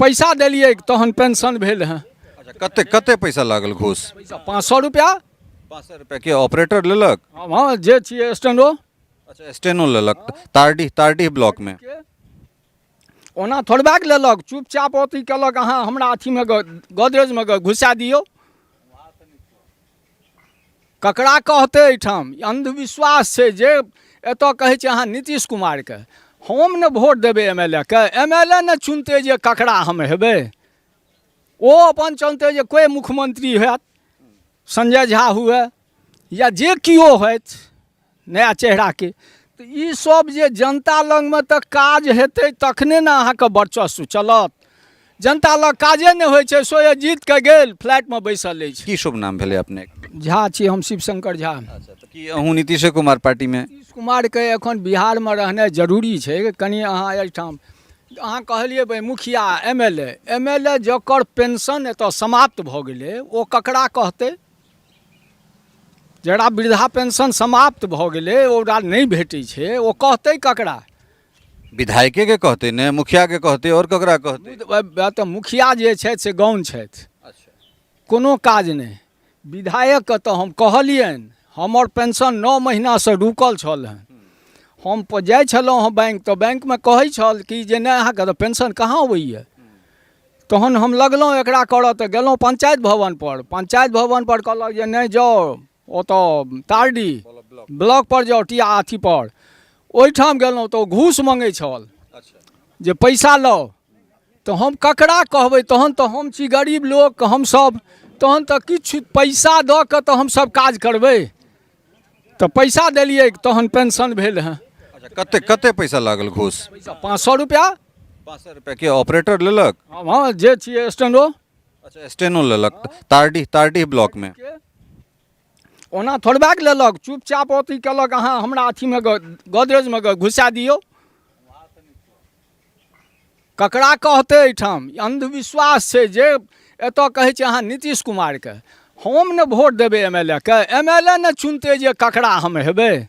पैसा देलियै तहन पेंशन भेल हँ। अच्छा, कते कते पैसा लागल घूस? पैसा 500 रुपैआ। 500 रुपैआ के ऑपरेटर लेलक? हँ, जे छियै स्टैंडो। अच्छा, स्टेनो लेलक तारडीह, तारडीह ब्लॉकमे। ओना थोड़बाक लेलक, चुपचाप अथी केलक, अहाँ हमरा अथीमे गोदरेजमे घुसा दियौ। ककरा कहतै एहिठाम? अन्धविश्वास छै जे एतऽ कहै छै अहाँ नीतीश कुमारके हम ने वोट देबै, एम एल ए के एम एल ए ने चुनतै जे ककरा हम हेबै। ओ अपन चुनतै जे कोइ मुख्यमंत्री होयत, संजय झा हुए या जे केओ होथि नया चेहराके। तऽ ई सब जे जनता लगमे तऽ काज हेतै तखने ने अहाँके वर्चस्व चलत। जनता लग काजे नहि होइ छै, सोए जीत के गेल फ्लैटमे बैसल अछि। की शुभ नाम भेलै अपने? झा छी हम, शिवशंकर झा। अच्छा, तऽ की अहूँ नीतीशे कुमार पार्टीमे? नीतीश कुमारके एखन बिहारमे रहनाइ जरूरी छै। कनि अहाँ एहिठाम अहाँ कहलियै भाइ मुखिया M L A, M L A जकर पेंशन एतऽ समाप्त भऽ गेलै ओ ककरा कहतै? जकरा वृद्धा पेंशन समाप्त भऽ गेलै, ओकरा नहि भेटै छै, ओ कहतै ककरा? विधायके के कहतै ने, मुखियाके कहतै, आओर ककरा कहतै? तऽ मुखिया जे छथि से गौण छथि, कोनो काज नहि। विधायकके तऽ हम कहलियनि, हमर पेंशन 9 महीनासँ रुकल छल हँ। हम जाइ छलहुँ हँ बैंक, तऽ बैंकमे कहै छल कि जे नहि, अहाँके तऽ पेंशन कहाँ अबैए। तहन हम लगलहुँ एकरा करऽ, तऽ गेलहुँ पंचायत भवनपर। पंचायत भवनपर कहलक जे नहि जाउ, ओतऽ तारडी ब्लॉकपर जाउ, टिया अथीपर। ओहिठाम गेलहुँ तऽ ओ घूस मङ्गै छल जे पैसा लाउ। तऽ हम ककरा कहबै? तहन तऽ हम छी गरीब लोक हमसभ, तहन तऽ किछु पैसा दऽ कऽ तऽ हमसभ काज करबै। तऽ पैसा देलियै तहन पेंशन भेल हँ। अच्छा, कते कते पैसा लागल घूस? पैसा 500 रुपैआ। 500 रुपैआ के ऑपरेटर लेलक? हँ, जे छियै स्टैंडो। अच्छा, स्टेनो लेलक तारडीह, तारडीह ब्लॉकमे। ओना थोड़बाक लेलक, चुपचाप अथी केलक, अहाँ हमरा अथीमे गोदरेजमे घुसा दियौ। ककरा कहतै एहिठाम? अन्धविश्वास छै जे एतऽ कहै छै अहाँ नीतीश कुमारके हम ने वोट देबै, एम एल ए के एम एल ए ने चुनतै जे ककरा हम हेबै।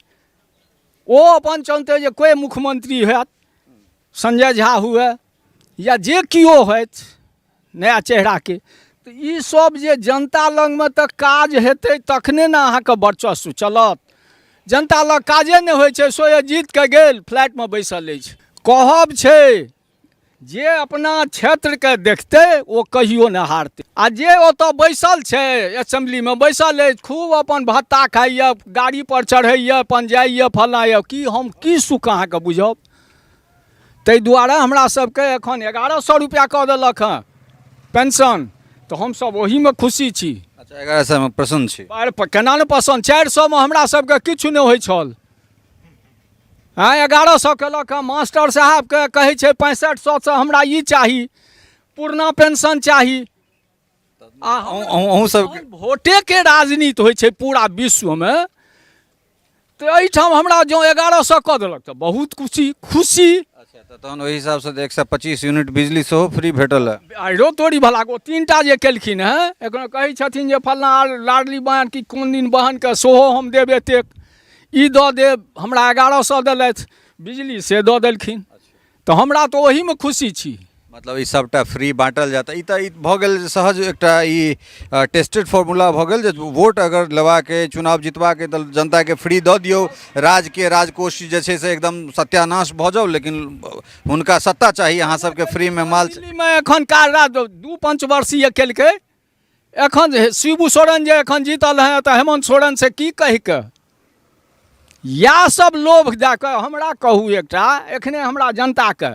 ओ अपन चुनतै जे कोइ मुख्यमंत्री होयत, संजय झा हुए या जे केओ होथि नया चेहराके। तऽ ई सब जे जनता लगमे तऽ काज हेतै तखने ने अहाँके वर्चस्व चलत। जनता लग काजे नहि होइ छै, सोए जीत के गेल फ्लैटमे बैसल अछि। कहब छै जे अपना क्षेत्रके देखतै ओ कहियो नहि हारतै, आ जे ओतऽ बैसल छै असेम्बलीमे बैसल अछि, खूब अपन भत्ता खाइए, गाड़ीपर चढ़ैए, अपन जाइए फल्लाँ यऽ, की हम की सुख अहाँके बुझब? ताहि दुआरे हमरा सबके एखन 1100 रुपैआ कऽ देलक हँ पेंशन, तऽ हमसब ओहीमे खुशी छी। अच्छा, 1100मे प्रसन्न छी? अरे केना नहि पसन्द? 400मे हमरा सबके किछु नहि होइ छल। हँ, 1100 केलक हँ। मास्टर साहबके कहै छै 6500सँ हमरा ई चाही, पुरना पेंशन चाही। आ अहूँ सब भोटेके राजनीति होइ छै पूरा विश्वमे, तऽ एहिठाम हमरा जँ 1100 कऽ देलक तऽ बहुत खुशी खुशी। अच्छा, तऽ तहन ओहि हिसाबसँ तऽ 125 यूनिट बिजली सेहो फ्री भेटल है। आरो तोरी भला ओ 3टा जे केलखिन हेँ, एखन कहै छथिन जे फल्लाँ लाडली बहन कि कोन दिन बहनके सेहो हम देब, एतेक ई दऽ देब। हमरा 1100 देलथि बिजली से दऽ देलखिन, तऽ हमरा तऽ ओहीमे खुशी छी। मतलब ई सबटा फ्री बाँटल जायत, ई तऽ ई भऽ गेल जे सहज एकटा ई टेस्टेड फॉर्मूला भऽ गेल जे वोट अगर लेबाक अइ, चुनाव जितबाक अइ, तऽ जनताके फ्री दऽ दियौ, राजके राजकोष जे छै से एकदम सत्यानाश भऽ जाउ, लेकिन हुनका सत्ता चाही, अहाँ सबके फ्रीमे माल। दिल्लीमे एखन कार 2 पंचवर्षीय केलकै, एखन जे शिबू सोरेन जे एखन जीतल हैं तऽ हेमन्त सोरेन से की कहि कऽ इएह सब लोभ दए कऽ हमरा कहू एकटा, एखने हमरा जनताके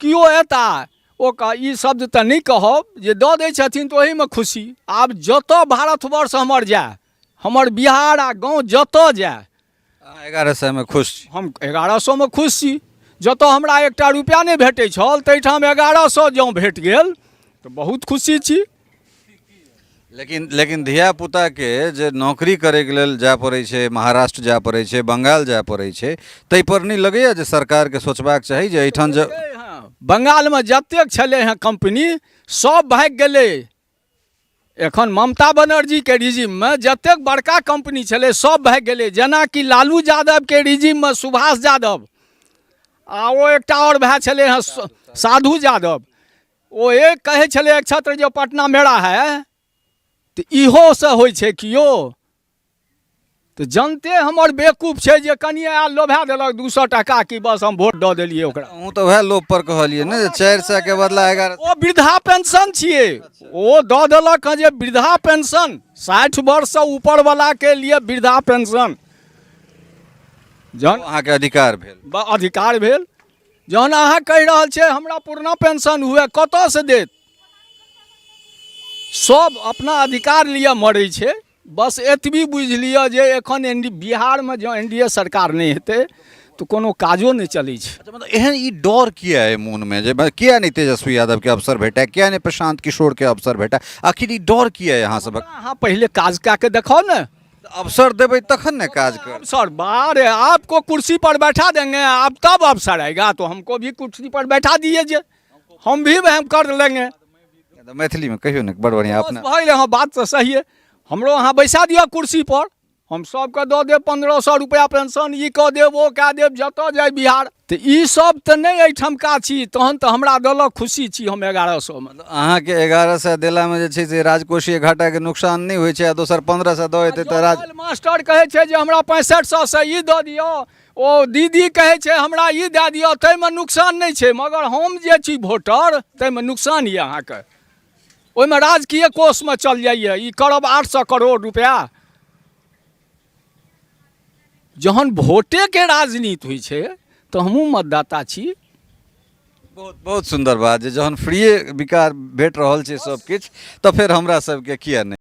केओ एता ओ कह ई शब्द तऽ नहि कहब जे दऽ दै छथिन तऽ ओहीमे खुशी। आब जतऽ भारतवर्ष हमर जाय, हमर बिहार आ गाँव जतऽ जाय, अहाँ 1100मे खुश छी? हम 1100मे खुश छी। जतऽ हमरा एकटा रुपैआ नहि भेटै छल ताहिठाम 1100 जँ भेट गेल तऽ बहुत खुशी छी। लेकिन लेकिन धियापुताके जे नौकरी करैके लेल जाय पड़ै छै, महाराष्ट्र जाय पड़ै छै, बंगाल जाय पड़ै छै, ताहिपर नहि लगैए जे सरकारके सोचबाक चाही जे एहिठाम जे बंगालमे जतेक छलै हँ कम्पनी सब भागि गेलै। एखन ममता बनर्जीके रिजिममे जतेक बड़का कम्पनी छलै सब भागि गेलै। जेनाकि लालू यादवके रिजिममे सुभाष यादव आ ओ एकटा आओर भाय छलै हँ साधु यादव, ओ एक कहै छलै एक छात्र जे पटना मेरा है, तऽ इहोसँ होइ छै कियो। तऽ जनते हमर बेवकूफ छै जे कनिए आयल लोभा देलक 200 टाका कि बस हम वोट दऽ देलियै ओकरा। अहूँ तऽ वएह लोभ पर कहलियै ने जे 400 के बदला 11। ओ वृद्धा पेंशन छियै, ओ दऽ देलक हँ जे वृद्धा पेंशन 60 वर्षसँ ऊपर वाला के लिए वृद्धा पेंशन जहन अहाँके अधिकार भेल, अधिकार भेल। जहन अहाँ कहि रहल छियै हमरा पुरना पेंशन हुए, कतऽसँ देत? सब अपना अधिकार लिए मरै छै। बस एतबी बुझि लिअ जे एखन एन डी बिहारमे जँ एन डी ए सरकार नहि हेतै तऽ कोनो काजो नहि चलै छै। अच्छा, मतलब एहन ई डर किया अइ मोनमे जे किया नहि तेजस्वी यादवके अवसर भेटै, किया नहि प्रशांत किशोरके अवसर भेटै, आखिर ई डर किया अइ अहाँ सभक? अहाँ पहिले काज कए कऽ देखाउ ने। अवसर देबै तखन ने काज कर। अवसर बारे आपको कुर्सी पर बैठा देंगे, आप तब अवसर आएगा तो हमको भी कुर्सी पर बैठा दिए जे हम भी हम कर लेंगे। तऽ मैथिलीमे कहियौ ने, बड़ बढ़िआँ अपना भऽ गेलै। हँ, बात तऽ सही है। हमरो अहाँ बैसा दिअ कुर्सी पर, हम सबके दऽ देब 1500 रुपया पेंशन, ई कऽ देब, ओ कए देब, जतऽ जाय बिहार। तऽ ई सब तऽ नहि एहिठामका छी, तहन तऽ हमरा देलक खुशी छी हम 1100मे। अहाँके 1100 देलामे जे छै से राजकोषीय घाटाके नुकसान नहि होइ छै, आ दोसर 1500 दऽ एतै तऽ राज मास्टर कहै छै जे हमरा 6500 से ई दऽ दिअ, ओ दीदी कहै छै हमरा ई दए दिअ, ताहिमे नुकसान नहि छै। मगर हम जे छी वोटर, ताहिमे नुकसान यऽ अहाँके, ओहिमे राजकीय कोषमे चल जाइए ई करब 800 करोड़ रुपया। जहन भोटेके राजनीति होइ छै तऽ हमहूँ मतदाता छी। बहुत बहुत सुन्दर बात जे जहन फ्रीए विकार भेट रहल छै सब किछु तऽ फेर हमरा सबके किया नहि।